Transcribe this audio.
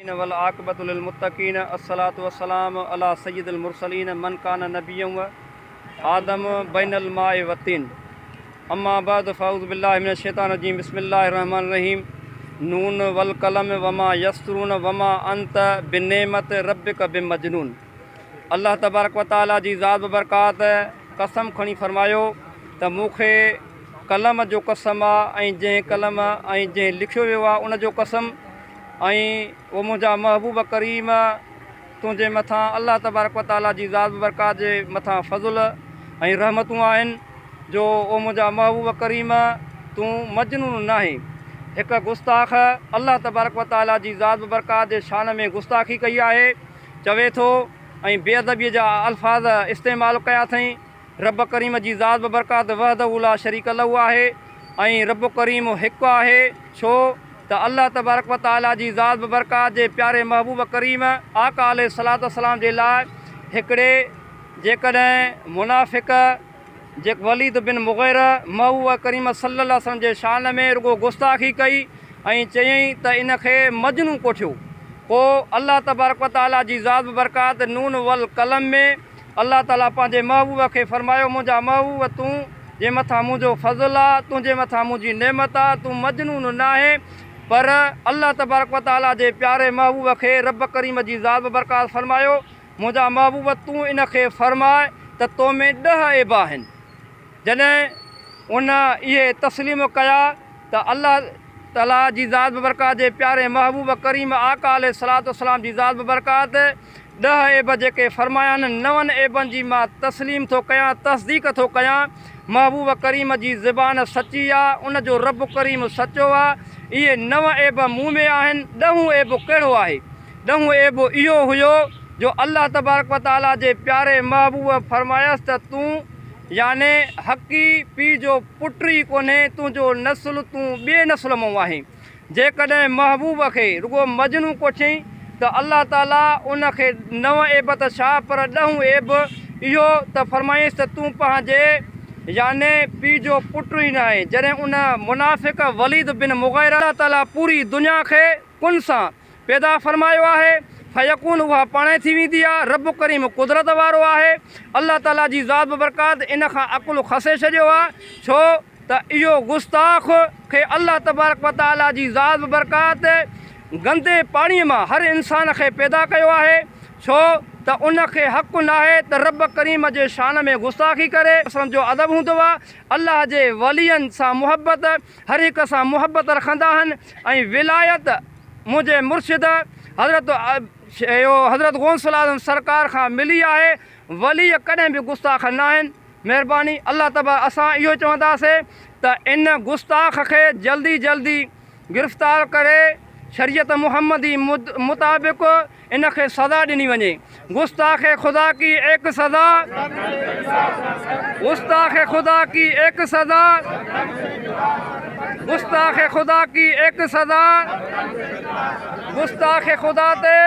والعاقبة للمتقين الصلاة والسلام علي سيد المرسلين من ڪان نبيا و آدم بين الماء والطين اما بعد فاعوذ بالله من الشيطان الرجيم بسم الله الرحمن الرحيم نون والقلم وما يسطرون وما انت بنعمت ربك بمجنون الله تبارڪ وتعالي جي ذات ببرڪات قسم کڻي فرمايو ته مون کي قلم جو قسم آ ۽ جنهن قلم ۽ جنهن لکيو ويو آ ان جو قسم ۽ او منهنجا محبوب ڪريم تنهنجي مٿان الله تبارڪ و تعاليٰ جي ذات ببرڪات جي مٿان فضل ۽ رحمتون آهن جو او منهنجا محبوب ڪريم تون مجنون ناهين. هڪ گستاخ الله تبارڪ و تعاليٰ جي ذات ببرڪات جي شان ۾ گستاخي ڪئي آهي چوي ٿو ۽ بي ادبيء جا الفاظ استعمال ڪيا اٿئين. رب ڪريم جي ذات ببرڪات وحده لا شريڪ له آهي ۽ رب ڪريم هڪ آهي ڇو ته الله تبارڪ و تعالي جي ذات ببرڪات جي پياري محبوب ڪريم آقا عليه الصلوة والسلام جي لاء هڪڙي جيڪڏهن منافق جيڪ وليد بن مغيره محبوب ڪريم صلي الله عليه وسلم جي شان ۾ رڳو گستاخي ڪئي ۽ چيائين ته ان کي مجنون ڪوٺيو پوء الله تبارڪ و تعالي جي ذات ببرڪات نون والقلم ۾ الله تعاليٰ پنهنجي محبوب کي فرمايو، منهنجا محبوب تون جي مٿان منهنجو فضل آ، تنهنجي مٿان منهنجي نعمت آ، تون مجنون ناهين، پر الله تبارڪ و تعاليٰ جي پياري محبوب کي رب ڪريم جي ذات ببرڪات فرمايو، منهنجا محبوب تون ان کي فرماء ته تو ۾ ڏهه عيب آهن. جڏهن ان اهي تسليم ڪيا ته الله تعاليٰ جي ذات ببرڪات جي پياري محبوب ڪريم آقا عليه الصلوة والسلام جي ذات ببرڪات ڏهه عيب جيڪي فرمايا آهن نون عيبن جي مان تسليم ٿو ڪيان تصديق ٿو ڪيان محبوب ڪريم جي زبان سچي آ ان جو رب ڪريم سچو آ اهي نو عيب مون ۾ آهن ڏهون عيب ڪهڙو آهي ڏهون عيب اهو هيو جو الله تبارڪ و تعاليٰ جي پياري محبوب فرمايس ته تون يعني حقي پيء جو پٽ ئي ڪونهين، تنهنجو نسل تون ٻئي نسل مئون آهين. جيڪڏهن محبوب کي رڳو مجنون ڪوٺيئين ته الله تعاليٰ ان کي نو عيب ته ڇا پر ڏهون عيب اهو ته فرمائينس ته تون پنهنجي يعني پيء جو پٽ ئي ناهين. جڏهن ان منافق وليد بن مغيره. الله تعاليٰ پوري دنيا کي ڪن سان پيدا فرمايو آهي، فيڪون اها پاڻهي ٿي ويندي آهي، رب ڪريم قدرت وارو آهي، الله تعالي جي ذات ببرڪات ان کان عقل کسي ڇڏيو آهي، ڇو ته اهو گستاخ کي الله تبارڪ وتعالي جي ذات ببرڪات گندي پاڻي مان هر انسان کي پيدا ڪيو آهي، ڇو ته ان کي حق ناهي ته رب ڪريم جي شان ۾ گستاخي ڪري. وسلم جو ادب هوندو آهي، الله جي ولين سان محبت، هر هڪ سان محبت رکندا آهن ۽ ولايت منهنجي مرشد حضرت حضرت غوث الاعظم سرڪار کان ملي آهي ولي ڪڏهن به گستاخ ناهن مهرباني الله تبارڪ اسان اهو چونداسي ته ان گستاخ کي جلدي جلدي گرفتار ڪري شريعت محمدي مطابق ان کي سزا ڏني وڃي. گستاخ خدا ڪي ايڪ سزا گستاخ خدا ڪي ايڪ سزا گستاخ خدا ڪي ايڪ سزا گستاخ خدا تي.